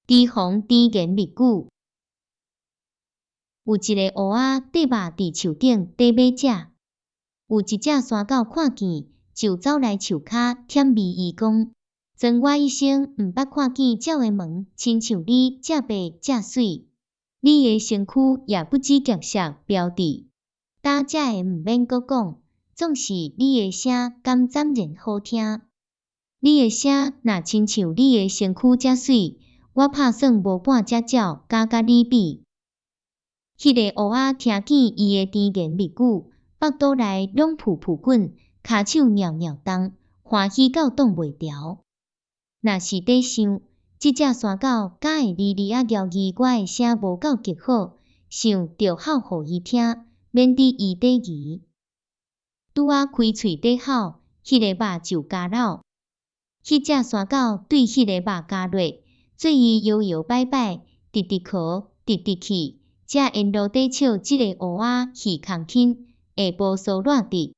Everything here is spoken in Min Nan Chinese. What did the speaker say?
提防甜言蜜語。有一个烏仔綴肉佇樹頂綴欲食，有一隻山狗看見，就走來樹跤舔味伊講：全我一生毋捌看見鳥的毛親像你遮白遮媠，你的身軀也不止結實標緻。打遮的毋免閣講，總是你的聲敢斬然好聽。你的聲若親像你的身軀遮媠，我拍算無半隻鳥敢佮你比。彼个烏仔聽見伊的甜言蜜語，腹肚內攏噗噗滾，跤手蟯蟯動，歡喜到擋袂牢。若是佇想，這隻山狗敢會離離仔搖伊我的聲無夠極好，想著吼予伊聽，免得伊底疑。拄仔開喙佇吼，彼个肉就咬落。彼隻山狗對彼个肉咬落，做伊搖搖擺擺，直直咳，直直氣，才沿路底笑這个烏仔戲空輕，下晡趖爛直。